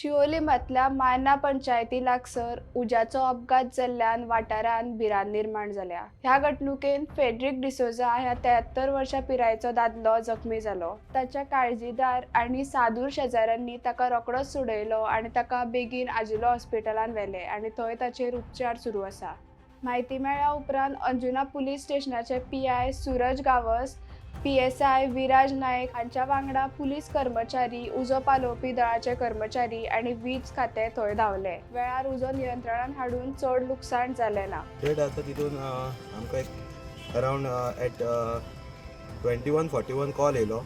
शिवोलीमांतल्या मायना पंचायती लागसर उज्याचो अपघात जाल्ल्यान वाठारांत भिरांत निर्माण जाल्या. ह्या घडणुकेन फेड्रीक डिसोजा ह्या 73 वर्सां पिरायेचो दादलो जखमी जालो. ताच्या काळजीदार आनी सादूर शेजाऱ्यांनी ताका रोखडोच सोडयलो आनी ताका बेगीन आजिलो हॉस्पिटलांत व्हेलें आनी थंय ताचेर उपचार सुरू आसा. म्हायती मेळ्ळ्या उपरांत अंजुना पुलीस स्टेशनाचे PI Suraj Gawas, PSI Viraj Naik हांच्या वांगडा पुलीस कर्मचारी, उजो पालोवपी दळाचे कर्मचारी आनी वीज खातें थंय धांवले. वेळार उजो नियंत्रणात हाडून चड लुकसाण जालें ना. डेट आसा तितून आमकां एक around at 21:41 call येयलो,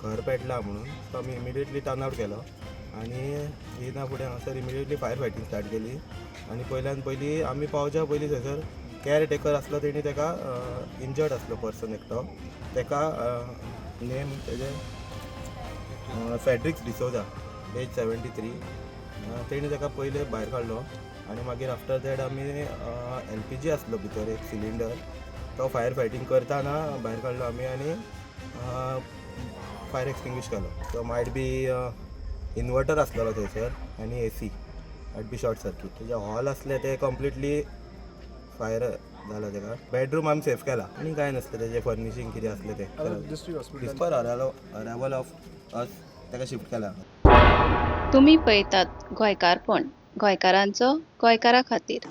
घर पेटला म्हणून. सो आमी इमिडिएटली टर्न आवट केलो आनी येयना फुडें हांगासर इमिडिएटली फायर फायटींग स्टार्ट केली आनी पयल्यान पयलीं आमी पावच्या पयलीं थंयसर कॅर टेकर आसलो, तेणी तेका, इंजर्ड आसलो पर्सन एकटो, तेका, नेम तेजें फेड्रिक्स डिसोजा, एज 73, तेणी तेका पयले भायर काडलो आनी मागीर आफ्टर that आमी एलपीजी आसलो भितर एक सिलिंडर, तो फायर फायटींग करतना भायर काडलो आमी आनी फायर एक्सटिंग्विश केलो. सो मायट बी इन्वर्टर आसलेलो थंयसर आनी AC might be short circuit. तेजे हॉल आसले ते कंप्लिटली फायर जाला तेका. बेडरूम आमी सेफ केला आनी कांय नासलें तेजें, फर्निशींग कितें आसलें तें. District hospital. Before arrival of us तेका शिफ्ट केला. तुमी पळयतात गोंयकारपण, गोंयकारांचो गोंयकारा खातीर.